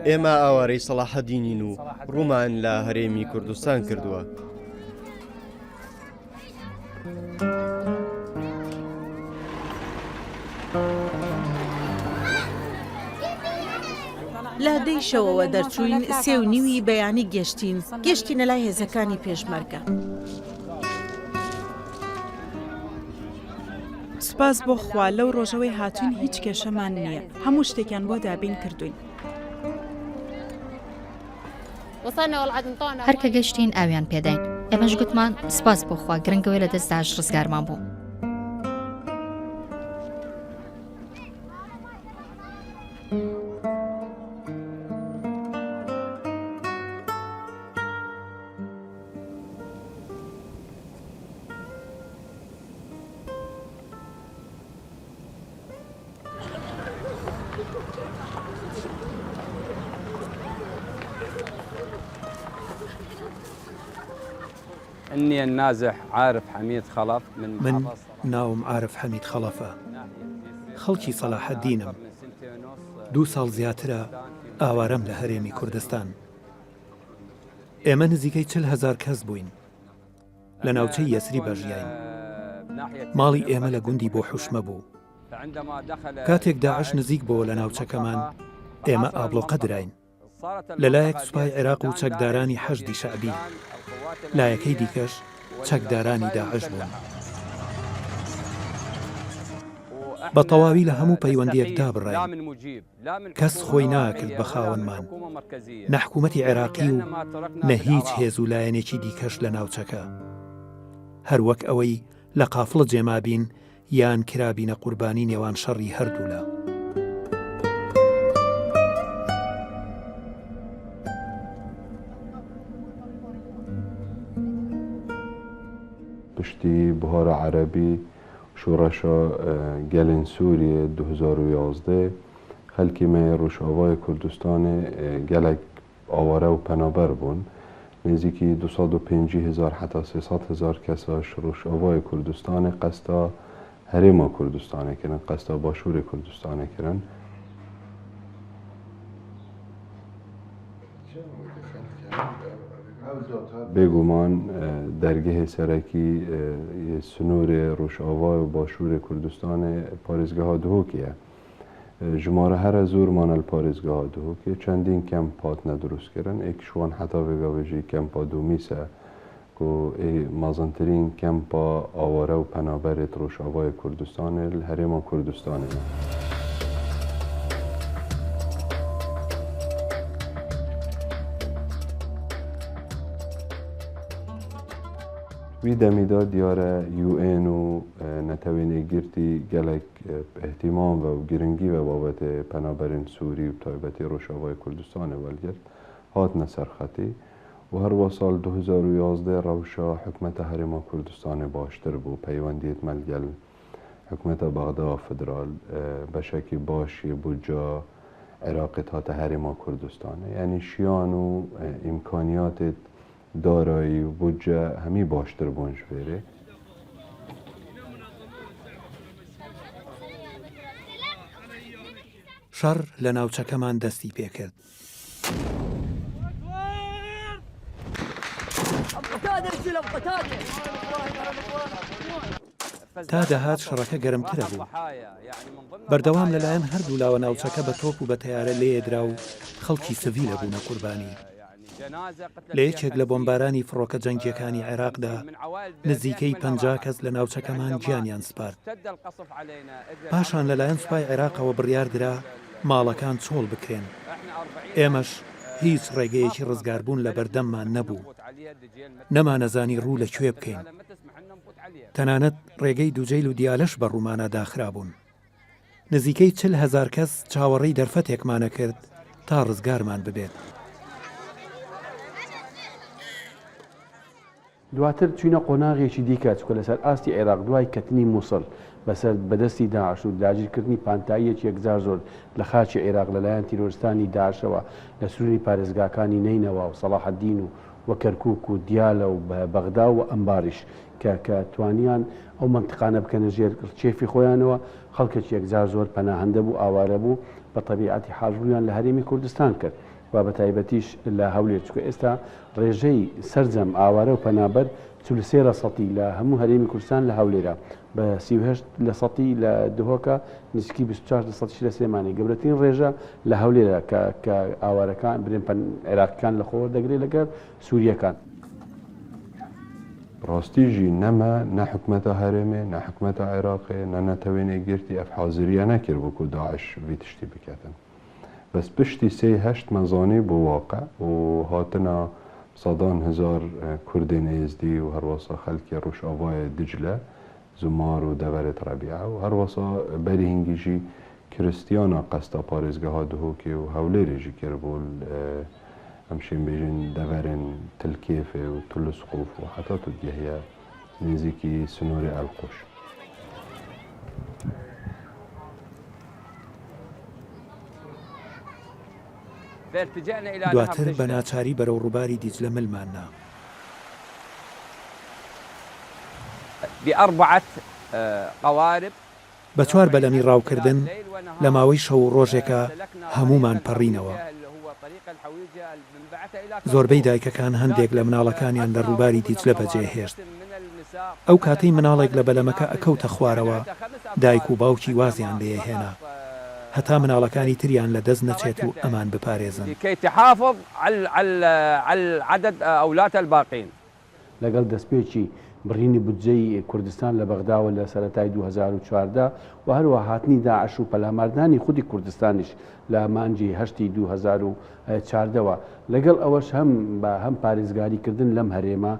ئێمە ئاوارەی سەڵاحەدینین و ڕوومان لە هەرێمی کوردستان کردووە. لە دەی شەوەوە دەرچووین سێ و نیوی بەیانی گەشتین گەشتینە لای هێزەکانی پێشمەرگە. سوپاس بۆ خوا لەو ڕۆژەوەی هاتووین هیچ کێشەمان نییە هەموو شتێکیان بۆ دابین کردووین. هەر کە گەشتین ئاویان پێداین ئێمەش گوتمان سپاس بۆ خوا گرنگەوەی لە دەست داعش ڕزگارمان بوو. من ناوم عارف حەمید خەڵەفە، خەڵکی سەلاحەدینم، دوو ساڵ زیاترە ئاوارەم لە هەرێمی کوردستان. ئێمە نزیکەی 40 هەزار کەس بووین. لە ناوچەی یەسریبە ژیاین. ماڵی ئێمە لە گوندی بۆحوشمە بوو. کاتێک داعش نزیک بۆوە لە ناوچەکەمان، ئێمە ئابڵۆقە دراین. لە لایەک سوپای عێراق و چەکدارانی حەشدی شەعبی، لایەکەی دیکەش چەکدارانی داعش بوون. بە تەواوی لە هەموو پەیوەندییەک دابڕاین. کەس خۆی ناکرد بە خاوەنمان، نە حکوومەتی عێراقی و نە هیچ هێز و لایەنێکی دیکەش لە ناوچەکە. هەر وەک ئەوەی لە قافڵە جێمابین یان کرابینە قوربانی نێوان شەڕی هەردوولا. پشتی بهارە عەرەبی شۆڕشا گەلێن سووریە 2011 خەلکی مەێ ڕۆژئاڤای کوردستانێ گەلەک ئاوارە و پەنابەر بوون. نێزیکی 250 هزار حەتا 300 هزار کەساش ڕۆژئاڤای کوردستانێ قەستا هەرێما کوردستانێ کرن، قەستا باشوورێ کوردستانێ کرن. بێگومان دەرگەهێ سەرەکی یê سنوورێ ڕۆژئاڤای و باشوورێ کوردستانێ پارێزگەها دهۆکێیە. ژمارە هەرە زۆر مانە لە پارێزگەها دهۆکێ چەندین کەمپ هاتنە دروست کرن ئێکش وان حەتا ڤێگا ڤێژی کەمپا دومیسە کو ئێ مەزنترین کەمپا ئاوارە و پەنابەرێت ڕۆژئاڤای کوردستانێ لە هەرێما کوردستانێ یە. وی دەمیدا دیارە یوئێن و نەتەوێن یەکگرتی گەلەک ئیهتیمام ڤە و گرنگی ڤە بابەتێ پەنابەرێن سووری و تایبەتی ڕۆژئاڤای کوردستانێ وەلگرت هاتنە سەر خەتی و هەروا ساڵ 2011 ڕەوشا حکومەتە هەرێما کوردستانێ باشتر بوو پەیوەندیێت مە لگەل حکومەتە بەغدا فدرال بەشەکی باش یێ بودجا عێراقێت هاتە هەرێما کوردستانێ یانی شیان و ئیمکانیاتێت دارایی و بودجە هەمی باشتر بوون ژ ڤێرێ. شەڕ لە ناوچەکەمان دەستی پێکرد. تا دەهات شەڕەکە گەرمترە بوو. بەردەوام لەلایەن هەردوولاوە ناوچەکە بە تۆپ و بە تەیارە لێیەدرا و خەڵکی سڤیلە بوونە قوربانی. لە یەکێک لە بۆمبارانی فڕۆکە جەنگییەکانی عێراقدا نزیکەی 50 کەس لە ناوچەکەمان گیانیان سپارد. پاشان لەلایەن سوپای عێراقەوە بڕیاردرا ماڵەکان چۆڵ بکرێن. ئێمەش هیچ ڕێگەیەکی ڕزگاربوون لەبەردەممان نەبوو. نەمانەزانی ڕوو لە کوێ بکەین. تەنانەت ڕێگەی دوجەیل و دیالەش بە ڕوومانا داخرابوون. نزیکەی 40 هەزار کەس چاوەڕێی دەرفەتێکمانەکرد تا ڕزگارمان ببێت. دواتر چوینە قۆناغێکی دیکە، چونکە لەسەر ئاستی عێراق دوای کەتنی موسڵ بەسەر بەدەستی داعش و داگیرکردنی پانتاییەکی یەکجار زۆر لە خاکی عێراق لەلایەن تیرۆرستانی داعشەوە لە سنووری پارێزگاکانی نەینەوا و سەڵاحەدین و و کەرکوک و دیالە و بەغدا و ئەنباریش کە کە توانیان ئەو مەنتقانە بکەنە ژێر ڕکێفی خۆیانەوە، خەڵکێکی یەکجار زۆر پەناهەندە بوو، ئاوارە بوو، بە تەبیعەتی حاڵ ڕوویان لە هەرێمی کوردستان کرد. و بە تایبەتیش لە هەولێر چونکە ئێستا ڕێژەی سەرجەم ئاوارە و پەنابەر 43 لە سەتی لە هەموو هەرێمی کوردستان لە هەولێرە بە 38 لە سەتی لە دهۆکە نزیکی 24 لە سەتیش لە سلێمانی گەورەترین ڕێژە لە هەولێرە کە کە ئاوارەکان برێن پەن عێراقیەکان لە خۆوە دەگرێت لەگەر سووریەکان. ڕاستی ژی نە مە، نە حکومەتا هەرێمێ، نە حکومەتا عێراقێ، نە نەتەوێن یەکگرتی ئەف حازریە نەکرد بوو کو داعش ڤی تشتی بکەتن. بەس پشتی سێی هەشت مە زانی بۆ واقع و هاتنا سەدان هزار کوردێن ئێزدی و هەروەسا خەلکێ ڕوژئاڤاێ دجلە، زومار و دەڤەرێت ڕەبیعە و هەروەسا بەری هینگی ژی کرستیانا قەستا پارێزگەها دهۆکێ و هەولێرێ ژی کربوو ئەم شێن بێژن دەڤەرێن تلکێفێ و تلسقوف و حەتا تو دگەهیە نزیکی سنورێ ئەلقوش. دواتر بە ناچاری بەرەو ڕووباری دیجلە ملمان نا. بە چوار بەلەمی ڕاوکردن لە ماوەی شەو و ڕۆژێکا هەموومان پەڕینەوە. زۆربەی دایکەکان هەندێک لە مناڵەکانیان لە ڕووباری دیجلە بەجێهێشت. ئەو کاتەی مناڵێک لە بەلەمەکە ئەکەوتە خوارەوە، دایک و باوکی وازیان لێیەهێنا هەتا مناڵەکانی تریان لە دەست نەچێت و ئەمان بپارێزن. لەگەڵ دەستپێکی بڕینی بودجەی کوردستان لە بەغداوە لە سەرەتای 2014 و هەروەها هاتنی داعش و پەلاماردانی خودی کوردستانیش لە مانگی هەشتی 2014 وە لەگەڵ ئەوەش هەم بە هەم پارێزگاری کردن لەم هەرێمە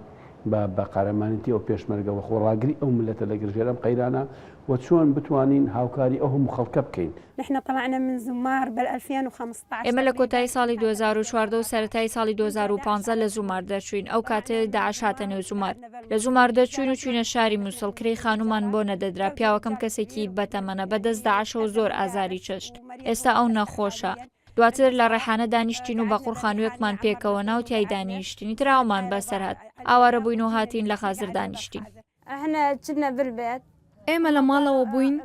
بە بە قارەمانێتی ئەو پێشمەرگە و خۆڕاگری ئەو میللەتە لە ژێر ئەم قەیرانە و چۆن بتوانین هاوکاری ئەو هەموو خەڵکە بکەین. نحن طلعنا من زمار بال 2015 ئێمە لە کۆتایی ساڵی 2014 و سەرەتای ساڵی 2015 لە زومار دەرچووین، ئەو کاتەی داعش هاتە نێو زومار. لە زومار دەرچووین و چووینە شاری موسڵ، کرێی خانوومان بۆ نەدەدرا، پیاوەکەم کەسێکی بەتەمەنە، بەدەست داعشەوە زۆر ئازاری چەشت، ئێستا ئەو نەخۆشە. دواتر لە ڕێحانە دانیشتین و بە قوڕ خانوویەکمان پێکەوە نا و تیای دانیشتین، ئیتر ئاومان بەسەر هات. ئاوارە بووین و هاتین لە خازر دانیشتین. ئێمە لە ماڵەوە بووین،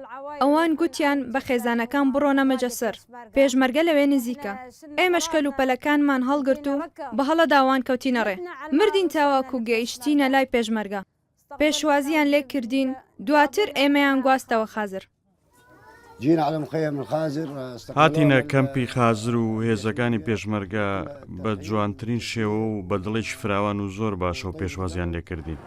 ئەوان گوتیان بە خێزانەکان بڕۆنە مەجەسر، پێشمەرگە لەوێ نزیکە. ئێمەش کەلوپەلەکانمان هەڵگرت و بە هەڵە داوان کەوتینە ڕێ. مردین تاوەکو گەیشتینە لای پێشمەرگە. پێشوازییان لێ کردین، دواتر ئێمەیان گواستەوە خازر. هاتینە کەمپی خازر و هێزەکانی پێشمەرگە بە جوانترین شێوە و بە دڵێکی فراوان و زۆر باشەوە پێشوازیان لێکردین.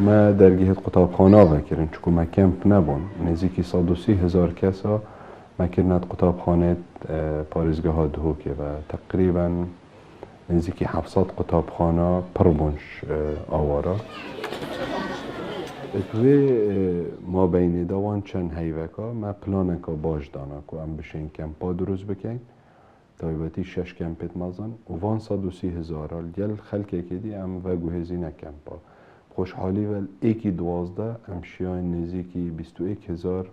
مە دەرگهێت قوتابخانا ڤەکرن چکو مە کەمپ نەبوون نزیکی 130 هزار کەسا مە کرنەت قوتابخانێت پارێزگەها دهۆکێ ڤە تەقریبەن نزیکی 700 قوتابخانە پڕ بوون ئاوارە. توێ مابەینێ دا وان چەند هەیڤەکا مە پلانەکا باش دانا کو ئەم بشێن کەمپا دروست بکەین تایبەتی شەش کەمپێت مەزن و ڤان 130 هزارا لگەل خەلکێکی دی ئەم ڤەگوهێزینە کەمپا. بخۆشحالی ڤە ئێکی 12 ئەم شیاین نزیکی 21 هزار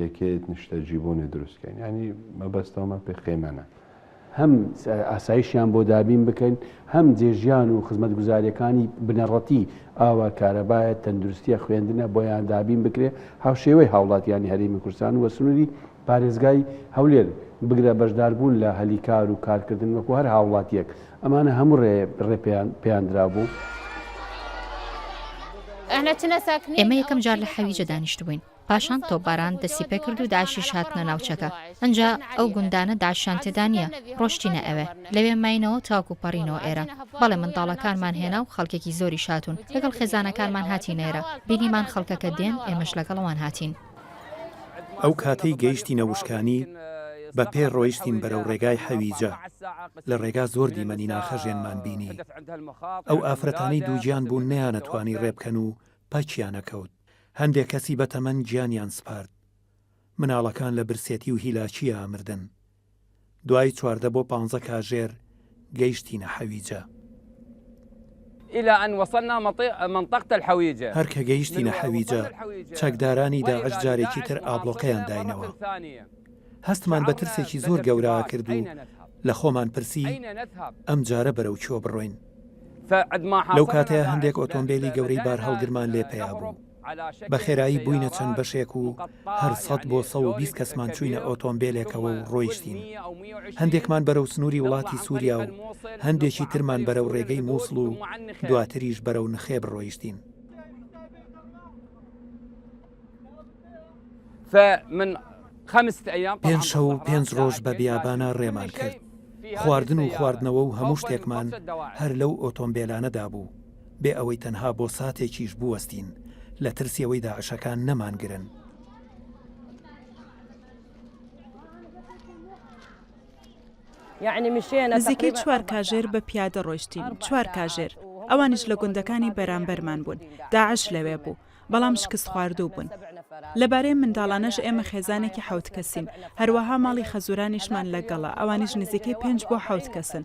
یەکەیەت نیشتەجیبوونێ دروست کەین یانی مەبەستا مە پێ خێمە نە. هەم ئاسایشیان بۆ دابین بکەین، هەم جێژیان و خزمەتگوزارییەکانی بنەڕەتی، ئاوە، کارەبایە، تەندروستییە، خوێندنە، بۆیان دابین بکرێ، هاوشێوەی هاوڵاتیانی هەرێمی کوردستان و سنووری پارێزگای هەولێر، بگرە بەشداربوون لە هەلی کار و کارکردن وەکو هەر هاوڵاتییەک، ئەمانە هەموو ڕێ ڕێ پێیان درابوو. ئێمە یەکەم جار لە حەویجە دانیشتبووین. پاشان تۆپباران دەستی پێکرد و داعشیش هاتنە ناوچەکە، ئنجا ئەو گوندانە داعشیان تێدا نییە، ڕۆشتینە ئەوێ، لەوێ ماینەوە تاوەکو پەڕینەوە ئێرە، بەڵێ منداڵەکانمان هێنا و خەڵکێکی زۆریش هاتوون، لەگەڵ خێزانەکانمان هاتینە ئێرە، بینیمان خەڵکەکە دێن ئێمەش لەگەڵ ئەوان هاتین. ئەو کاتەی گەیشتینە وشکانی، بە پێ ڕۆیشتین بەرەو ڕێگای حەویجە، لە ڕێگا زۆر دیمەنی ناخهەژێنمان بینی، ئەو ئافرەتانەی دووگیان بوون نەیانەتوانی ڕێ بکەن و پەکیان ئەکەوت، هەندێک کەسی بەتەمەن گیانیان سپارد. مناڵەکان لە برسێتی و هیلاکییا ئەمردن. دوای 14 بۆ پانزە کاژێر گەیشتینە حەویجە. هەر کە گەیشتینە حەویجە، چەکدارانی داعش جارێکی تر ئابڵۆقەیان داینەوە. هەستمان بە ترسێکی زۆر گەورە ئەکرد و لە خۆمان پرسی ئەم جارە بەرەو کوێ بڕۆین؟ لەو کاتەیا هەندێک ئۆتۆمبێلی گەورەی بارهەڵگرمان لێ پەیا بوو. بە خێرایی بووینە چەند بەشێک و هەر سەد بۆ 120 کەسمان چووینە ئۆتۆمبێلێکەوە و ڕۆیشتین. هەندێکمان بەرەو سنووری وڵاتی سووریا و هەندێکی ترمان بەرەو ڕێگەی مووسڵ و دواتریش بەرەو نخێب ڕۆیشتین. پێنج شەو و پێنج ڕۆژ بە بیابانا ڕێمان کرد. خواردن و خواردنەوە و هەموو شتێکمان هەر لەو ئۆتۆمبێلانەدا بوو، بێ ئەوەی تەنها بۆ ساتێکیش بوەستین، لە ترسی ئەوەی داعشەکان نەمانگرن. نزیکەی چوار کاژێر بە پیادە ڕۆیشتین، چوار کاژێر. ئەوانیش لە گوندەکانی بەرامبەرمان بوون. داعش لەوێ بوو. بەڵام شکستخواردوو بوون. لەبارەی منداڵانەش ئێمە خێزانێکی حەوت کەسین، هەروەها ماڵی خەزوورانیشمان لەگەڵە، ئەوانیش نزیکەی پێنج بۆ حەوت کەسن.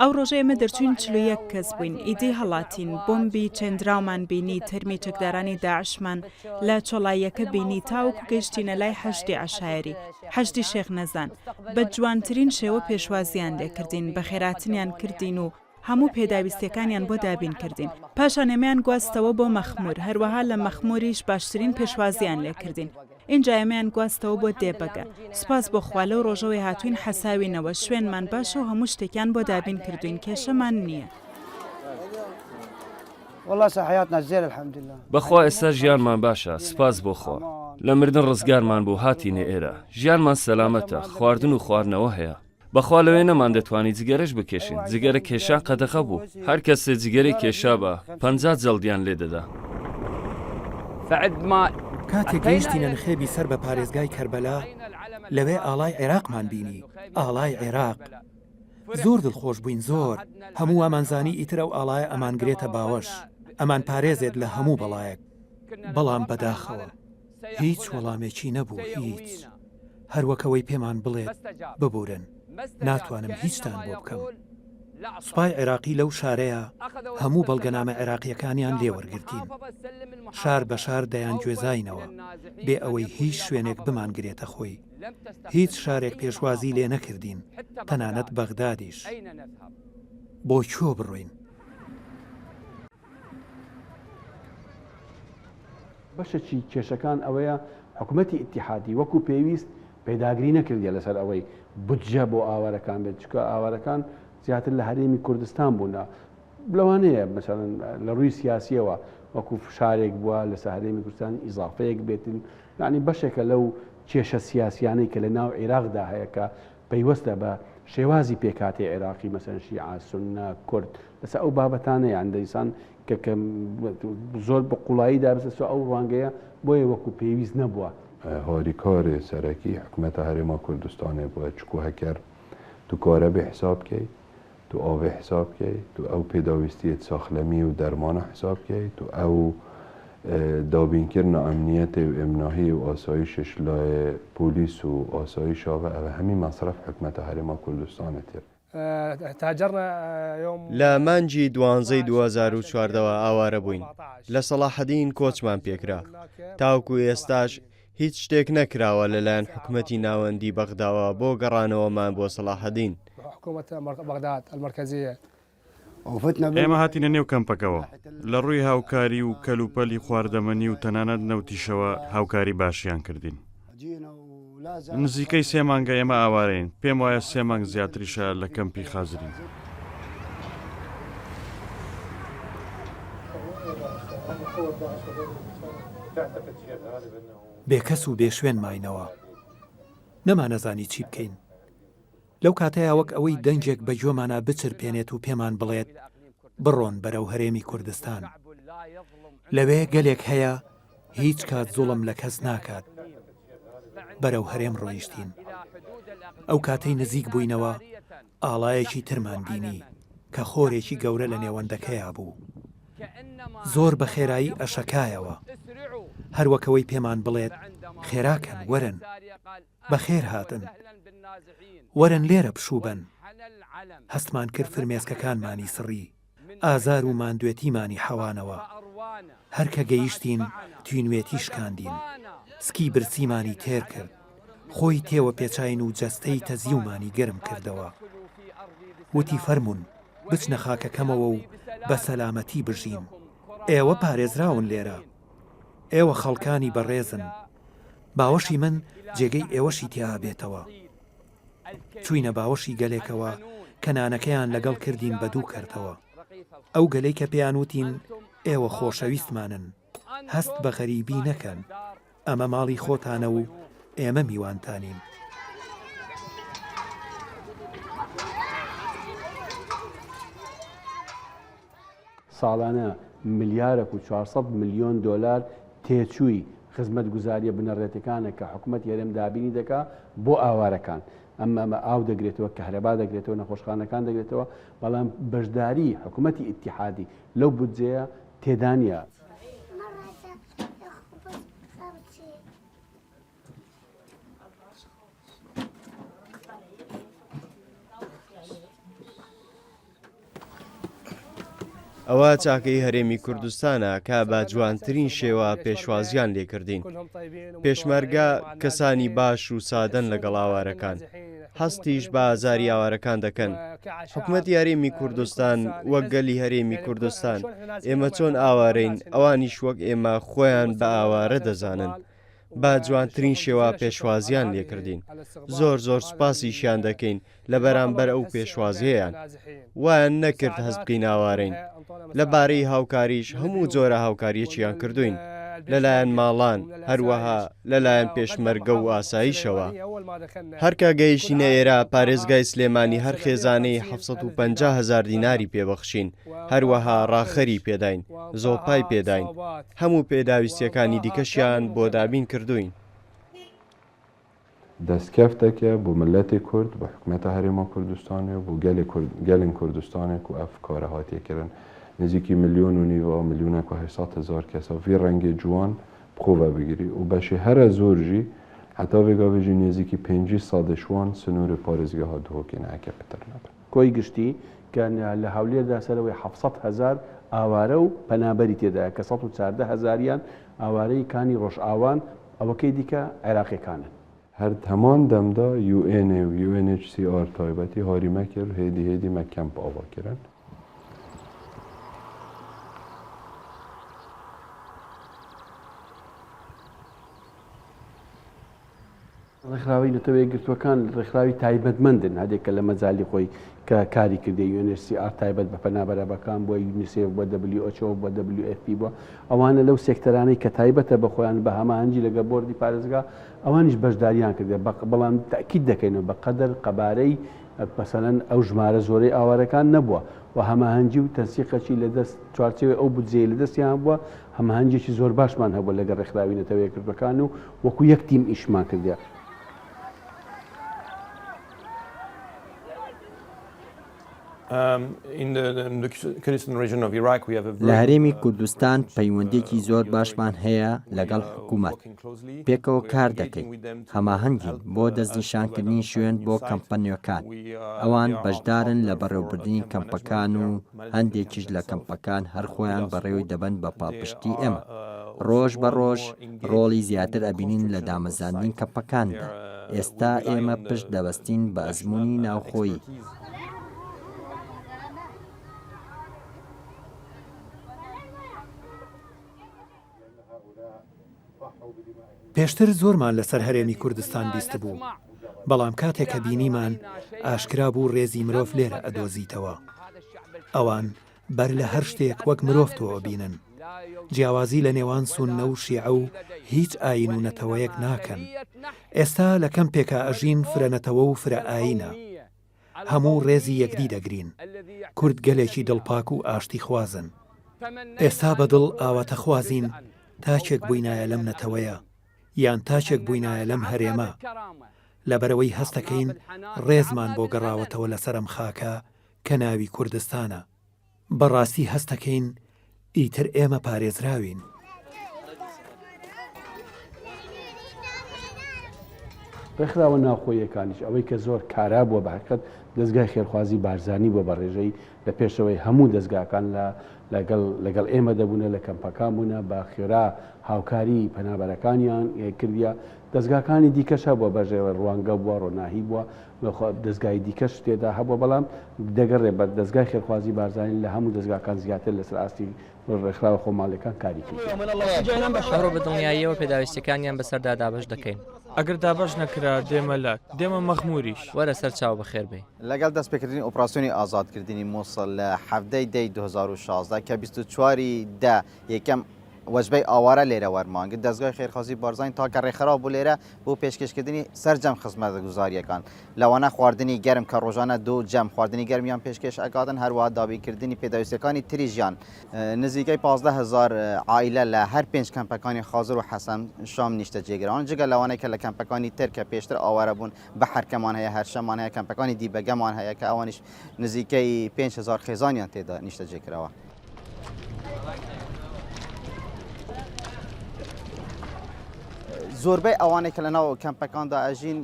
ئەو ڕۆژە ئێمە دەرچووین 41 کەس بووین، ئیدی هەڵاتین، بۆمبی چێندراومان بینی، تەرمی چەکدارانی داعشمان لە چۆڵاییەکە بینی تاوەکو گەیشتینە لای حەشدی عەشایەری، حەشدی شێخ نەزان. بە جوانترین شێوە پێشوازییان لێکردین، بەخێراتنیان کردین و هەموو پێداویستیەکانیان بۆ دابین کردین. پاشان ئێمەیان گواستەوە بۆ مەخمور، هەروەها لە مەخموریش باشترین پێشوازییان لێکردین. ئینجا ئێمەیان گواستەوە بۆ دێبەگە. سوپاس بۆ خوا لەو ڕۆژەوەی هاتووین حەساوینەوە، شوێنمان باشە و هەموو شتێکیان بۆ دابین کردووین، کێشەمان نییە. بەخوا ئێستا ژیانمان باشە، سوپاس بۆ خوا. لە مردن ڕزگارمان بوو هاتینە ئێرە. ژیانمان سەلامەتە، خواردن و خواردنەوە هەیە. بەخوا لەوێ نەماندەتوانی جگەرەش بکێشین، جگەرە کێشان قەدەغە بوو، هەر کەسێ جگەرەی کێشابا 50 جەڵدیان لێ دەدا. کاتێک گەیشتینە نخێبی سەر بە پارێزگای کەربەلا، لەوێ ئاڵای عێراقمان بینی، ئاڵای عێراق! زۆر دڵخۆش بووین، زۆر! هەموو وامانزانی ئیتر ئەو ئاڵایە ئەمانگرێتە باوەش، ئەمانپارێزێت لە هەموو بەڵایەک، بەڵام بەداخەوە. هیچ وەڵامێکی نەبوو، هیچ. هەر وەک ئەوەی پێمان بڵێت ببورن، ناتوانم هیچتان بۆ بکەم. سوپای عێراقی لەو شارەیا هەموو بەڵگەنامە عێراقییەکانیان لێ وەرگرتین. شار بە شار دەیانگوێزاینەوە، بێ ئەوەی هیچ شوێنێک بمانگرێتە خۆی. هیچ شارێک پێشوازی لێ نەکردین، تەنانەت بەغدادیش. بۆ کوێ بڕۆین؟ بەشێکی کێشەکان ئەوەیە حکومەتی ئیتیحادی وەکو پێویست پێداگری نەکردیە لەسەر ئەوەی بودجە بۆ ئاوارەکان بێت، چونکە ئاوارەکان زیاتر لە هەرێمی کوردستان بوونە، لەوانەیە مەسەلەن لە ڕووی سیاسیەوە وەکو فشارێک بووە لەسەر هەرێمی کوردستان ئیزافەیەک بێتن، یانی بەشێکە لەو کێشە سیاسیانەی کە لە ناو عیراقدا هەیە کە پەیوەستە بە شێوازی پێکهاتەی عێراقی مەسەلەن شیعە، سوننە، کورد لەسەر ئەو بابەتانە یان دەیسان کە کە زۆر بە قوڵایی دابستە سەر ئەو ڕوانگەیە بۆیە وەکو پێویست نەبووە. هاریکارێ سەرەکی حکومەتە هەرێما کوردستانێ بووە چکو هەکەر تو کارەبێ حساب کەی تو ئاڤێ حساب کەی تو ئەو پێداویستیێت ساخلەمی و دەرمانە حساب کەی تو ئەو دابینکردنا ئەمنیەتێ و ئێمناهی و ئاسایشش لاێ پۆلیس و ئاسایشاڤە ئەڤە هەمی مەسرەف حکومەتە هەرێما کوردستانێ تێر. لە مانگی دوانزەی 2014 وە ئاوارە بووین، لە سەڵاحەدین کۆچمان پێکرا، تاوەکو ئێستاش هیچ شتێک نەکراوە لەلایەن حکومەتی ناوەندی بەغداوە بۆ گەڕانەوەمان بۆ سەڵاحەدین. ئێمە هاتینە نێو کەمپەکەوە، لە ڕووی هاوکاری و کەلوپەلی خواردەمەنی و تەنانەت نەوتیشەوە هاوکاری باشیان کردین. نزیکەی سێ مانگە ئێمە ئاوارەین، پێم وایە سێ مانگ زیاتریشە لە کەمپی خازرین. بێکەس و بێ شوێن ماینەوە. نەمانەزانی چی بکەین. لەو کاتەیا وەک ئەوەی دەنگێک بە گوێمانا بچرپێنێت و پێمان بڵێت بڕۆن بەرەو هەرێمی کوردستان. لەوێ گەلێک هەیە هیچ کات زوڵم لە کەس ناکات. بەرەو هەرێم ڕۆیشتین. ئەو کاتەی نزیک بووینەوە ئاڵایەکی ترمان بینی کە خۆرێکی گەورە لە نێوەندەکەیا بوو. زۆر بە خێرایی ئەشەکایەوە. هەر وەک ئەوەی پێمان بڵێت خێراکەن وەرن. بەخێر هاتن. وەرن لێرە پشوو بەن. هەستمان کرد فرمێسکەکانمانی سڕی، ئازار و ماندوێتیمانی حەوانەوە. هەر کە گەیشتین تینوێتی شکاندین. سکی برسیمانی تێر کرد. خۆی تێوە پێچاین و جەستەی تەزیومانی گەرم کردەوە. وتی فەرموون بچنە خاکەکەمەوە و بە سەلامەتی بژین. ئێوە پارێزراون لێرە. ئێوە خەڵکانی بەڕێزن، باوەشی من جێگەی ئێوەشی تیا ئەبێتەوە. چووینە باوەشی گەلێکەوە کە نانەکەیان لەگەڵ کردین بە دوو کەرتەوە. ئەو گەلەی کە پێیان وتین ئێوە خۆشەویستمانن، هەست بە غەریبی نەکەن، ئەمە ماڵی خۆتانە و ئێمە میوانتانین. ساڵانە ملیارەک و 400 ملیۆن دۆلار تێچووی خزمەتگوزارییە بنەڕەتیەکانە کە حکومەتی هەرێم دابینی دەکا بۆ ئاوارەکان. ئەم ئەمە ئاو دەگرێتەوە، کەهرەبا دەگرێتەوە، نەخۆشخانەکان دەگرێتەوە، بەڵام بەشداری حکومەتی ئیتیحادی لەو بودجەیە تێدا نییە. ئەوە چاکەی هەرێمی کوردستانە کە بە جوانترین شێوە پێشوازیان لێکردین. پێشمەرگە کەسانی باش و سادەن لەگەڵ ئاوارەکان. هەستیش بە ئازاری ئاوارەکان دەکەن. حکومەتی هەرێمی کوردستان وەک گەلی هەرێمی کوردستان، ئێمە چۆن ئاوارەین، ئەوانیش وەک ئێمە خۆیان بە ئاوارە دەزانن. بە جوانترین شێوە پێشوازیان لێکردین. زۆر زۆر سوپاسیشیان دەکەین لە بەرامبەر ئەو پێشوازیەیان. وایان نەکرد هەست بکەین ئاوارەین. لە بارەی هاوکاریش هەموو جۆرە هاوکاریەکیان کردوین. لە لایەن ماڵان، هەروەها لە لایەن پێشمەرگە و ئاسایشەوە. هەر کە گەیشتینە ئێرە پارێزگای سلێمانی هەر خێزانەی 750 هەزار دیناری پێبەخشین، هەروەها ڕاخەری پێداین، زۆپای پێداین. هەموو پێداویستیەکانی دیکەشیان بۆ دابین کردوین. دەستکەفتەکە بۆ ملەتی کورد، بۆ حکومەتە هەرێما کوردستانێ و بۆ گەلێ کورد، گەلێن کوردستانێ کو ئەف کارە هاتیە کرن. نزیکی ملیۆن و نیڤ ملیۆنەک و 800 هەزار کەسا ڤی ڕەنگێ جوان بخۆ ڤە بگری و بەشێ هەرە زۆر ژی حەتا ڤێ گاڤێ ژی نێزیکی پێنجی سەدێ شوان سنوورێ پارێزگەها دهۆکێ نە ئەکە پتر نەبن. کۆی گشتی کە لە هەولێردا سەرەوەی 700 هەزار ئاوارە و پەنابەری تێدایە کە 114 هەزاریان ئاوارەی کانی ڕۆژئاوان، ئەوەکەی دیکە عێراقیەکانن. هەر هەمان دەمدا یو ئێن و یو ئێن ئێچ سی ئار تایبەتی هاری مە کرد هێدی هێدی مە کەمپ ئاوا کرن. ڕێکخراوی نەتەوە یەکگرتووەکان ڕێکخراوی تایبەتمەندن هەندێک کە لە مەجالی خۆی کە کاری کردێ UNHCR تایبەت بە پەنابەرەبەکان بووە یونیسێف بووە WHO بووە WFP بووە ئەوانە لەو سێکتەرانەی کە تایبەتە بە خۆیان بە هەماهەنگی لەگەڵ بۆردی پارێزگا ئەوانیش بەشداریان کردێ بەڵام تەئکید دەکەینەوە بە قەدەر قەبارەی مەسەلەن ئەو ژمارە زۆرەی ئاوارەکان نەبووە و هەماهەنگی و تەنسیقەکی لە دەست چوارچێوەی ئەو بودجەیەی لە دەستیان هەبووە هەماهەنگیەکی زۆر باشمان هەبووە لەگەڵ ڕێکخراوی نەتەوە یەکگرتووەکان و وەکو یەک تیم ئیشمان کردیە. لە هەرێمی کوردستان پەیوەندییەکی زۆر باشمان هەیە لەگەڵ حکومەت، پێکەوە کار دەکەین، هەماهەنگین بۆ دەستنیشانکردنی شوێن بۆ کەمپە نوێکان، ئەوان بەشدارن لە بەڕێوەبردنی کەمپەکان و هەندێکیش لە کەمپەکان هەر خۆیان بەڕێوەی دەبەن بە پاڵپشتی ئێمە. ڕۆژ بە ڕۆژ ڕۆڵی زیاتر ئەبینین لە دامەزراندنی کەمپەکاندا، ئێستا ئێمە پشت دەبەستین بە ئەزموونی ناوخۆیی. پێشتر زۆرمان لەسەر هەرێمی کوردستان بیستبوو، بەڵام کاتێ کە بینیمان ئاشکرا بوو ڕێزی مرۆڤ لێرە ئەدۆزیتەوە. ئەوان بەر لە هەر شتێک وەک مرۆڤ تۆ ئەبینن. جیاوازی لە نێوان سوننە و شیعە و هیچ ئایین و نەتەوەیەک ناکەن. ئێستا لە کەمپێکا ئەژین فرە نەتەوە و فرە ئایینە. هەموو ڕێزی یەکدی دەگرین. کورد گەلێکی دڵپاک و ئاشتیخوازن. ئێستا بە دڵ ئاواتەخوازین تاکێک بووینایە لەم نەتەوەیە، یان تاکێک بووینایە لەم هەرێمە. لەبەرئەوەی هەستەکەین ڕێزمان بۆ گەڕاوەتەوە لەسەر ئەم خاکە کە ناوی کوردستانە. بەڕاستی هەستەکەین ئیتر ئێمە پارێزراوین. ڕێکخراوە ناوخۆییەکانیش ئەوەی کە زۆر کارا بووە بە حەقیقەت دەزگای خێرخوازی بارزانی بووە بە ڕێژەی لە پێشەوەی هەموو دەزگاکان لە لەگەڵ لەگەڵ ئێمە دەبوونە لە کەمپەکان بوونە بە خێرا هاوکاری پەنابەرەکانیان کردیە دەزگاکانی دیکەش هەبووە بەژێوە ڕوانگە بووە ڕۆناهی بووە دەزگای دیکەش تێدا هەبووە بەڵام دەگەڕێ بە دەزگای خێرخوازی بارزانی لە هەموو دەزگاکان زیاتر لەسەر ئاستی ڕێکخراوە خۆماڵیەکان کاری کردووە. ئەمڕۆ بە دڵنیاییەوە پێداویستیەکانیان بەسەردا دابەش دەکەین. ئەگەر دابەش نەکرا دێمە لات، دێمە مەخمووریش. وەرە سەر چاو بەخێر بێی. لەگەڵ دەستپێکردنی ئۆپراسیۆنی ئازادکردنی موسڵ لە 17 دەی 2016 کە 24 دە یەکەم وەجبەی ئاوارە لێرە وەرمانگرت، دەزگای خێرخوازی بارزانی تاکە ڕێکخراو بوو لێرە بۆ پێشکێشکردنی سەرجەم خزمەتگوزارییەکان، لەوانە خواردنی گەرم کە ڕۆژانە دوو جەم خواردنی گەرمیان پێشکێش ئەکاتن، هەروەها دابینکردنی پێداویستیەکانی تری ژیان. نزیکەی 15 هەزار عائیلە لە هەر پێنج کەمپەکانی خازر و حەسەن شام نیشتەجێگراون، جگە لەوانەی کە لە کەمپەکانی تر کە پێشتر ئاوارە بوون، بەحرکەمان هەیە، هەرشەمان هەیە، کەمپەکانی دیبەگەمان هەیە کە ئەوانیش نزیکەی 5000 خێزانیان تێدا نیشتەجێ کراوە. زۆربەی ئەوانەی کە لەناو کەمپەکاندا ئەژین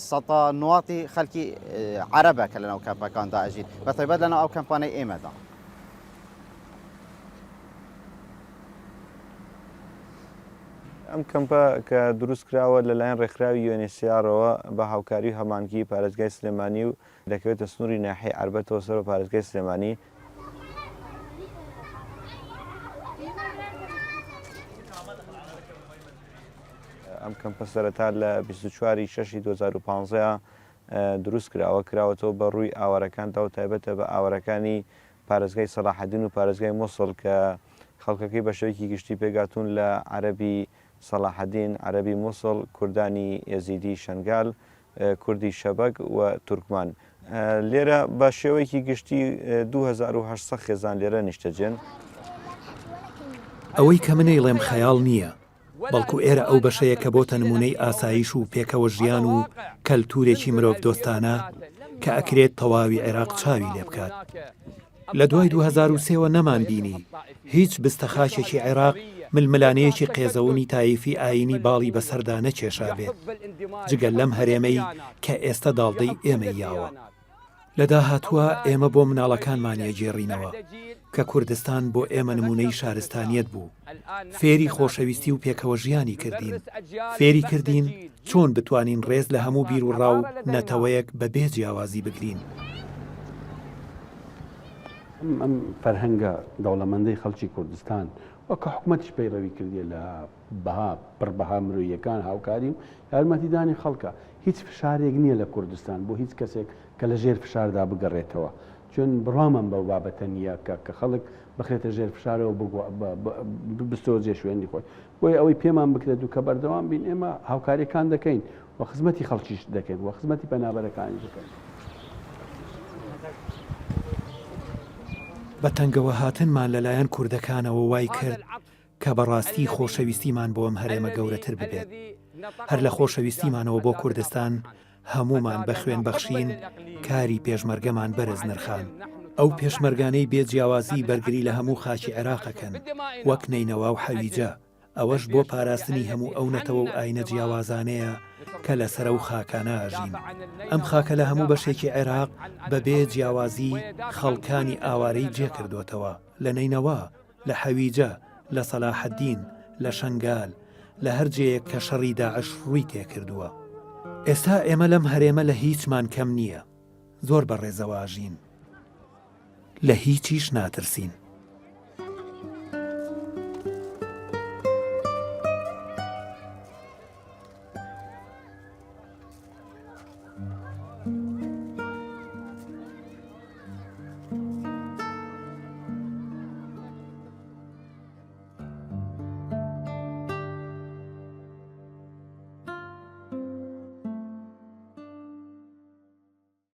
سەتا نواتی خەلکی عەرەبە کە لەناو کەمپەکاندا ئەژین بە تایبەت لەناو ئەو کەمپانەی ئێمەدا. ئەم کەمپە کە دروست کراوە لەلایەن ڕێکخراوی یوئێنئێچسیئارەوە بە هاوکاری و هەماهەنگی پارێزگای سلێمانی و دەکەوێتە سنووری ناحیەی عەربەتەوە سەر بە پارێزگای سلێمانی. ئەم کەمپە سەرەتا لە 24 ی شەشی 2015 دروست کراوە، کراوەتەوە بە ڕووی ئاوارەکاندا و تایبەتە بە ئاوارەکانی پارێزگای سەلاحەدین و پارێزگای موسڵ کە خەڵکەکەی بە شێوەیەکی گشتی پێکهاتوون لە عەرەبی سەلاحەدین، عەرەبی موسڵ، کوردانی ئێزیدی شەنگال، کوردی شەبەک و تورکمان. لێرە بە شێوەیەکی گشتی 2800 خێزان لێرە نیشتەجێن. ئەوەی کە من ئەیڵێم خەیاڵ نییە، بەڵکو ئێرە ئەو بەشەیە کە بۆتە نموونەی ئاسایش و پێکەوە ژیان و کەلتوورێکی مرۆڤدۆستانە کە ئەکرێت تەواوی عێراق چاوی لێبکات. لە دوای 2003 وە نەمانبینی هیچ بستە خاکێکی عێراق ململانێیەکی قێزەونی تایفی ئایینی باڵی بەسەردا نەکێشابێت جگە لەم هەرێمەی کە ئێستە داڵدەی ئێمەی یاوە. لە داهاتووا ئێمە بۆ مناڵەکانمان یەگێڕینەوە کە کوردستان بۆ ئێمە نموونەی شارستانیەت بوو، فێری خۆشەویستی و پێکەوەژیانی کردین، فێری کردین چۆن بتوانین ڕێز لە هەموو بیروڕا و نەتەوەیەک بە بێ جیاوازی بگرین. ئەم فەرهەنگە دەوڵەمەندەی خەڵکی کوردستان و کە حکومەتیش پەیڕەوی کردیە لە بەها پڕ بەها مرۆییەکان هاوکاری و یارمەتیدانی خەڵکە. هیچ فشارێک نییە لە کوردستان بۆ هیچ کەسێک کە لە ژێر فشاردا بگەڕێتەوە. چون بڕوامان بەو بابەتە نییە کە کە خەڵک بخرێتە ژێر فشارەوە بستەوە جێ شوێنی خۆی. بۆیە ئەوەی پێمان بکرێت و کە بەردەوام بین ئێمە هاوکارییەکان دەکەین و خزمەتی خەڵکیش دەکەین و خزمەتی پەنابەرەکانیش دەکەین. بە تەنگەوەهاتنمان لەلایەن کوردەکانەوە وای کرد کە بەڕاستی خۆشەویستیمان بۆ ئەم هەرێمە گەورەتر ببێت. هەر لە خۆشەویستیمانەوە بۆ کوردستان، هەموومان بە خوێنبەخشین کاری پێشمەرگەمان بەرز نرخاند. ئەو پێشمەرگانەی بێ جیاوازی بەرگری لە هەموو خاکی عێراق ئەکەن، وەک نەینەوا و حەویجە، ئەوەش بۆ پاراستنی هەموو ئەو نەتەوە و ئاینە جیاوازانەیە کە لەسەر ئەو خاکانە ئەژین. ئەم خاکە لە هەموو بەشێکی عێراق بەبێ جیاوازی خەڵکانی ئاوارەی جێکردۆتەوە، لە نەینەوا، لە حەویجە، لە سەلاحەدین، لە شەنگال، لە هەر جێیەک کە شەڕی داعش ڕووی تێکردووە. ئێستا ئێمە لەم هەرێمە لە هیچمان کەم نییە. زۆر بە ڕێزەوە ئەژین. لە هیچیش ناترسین.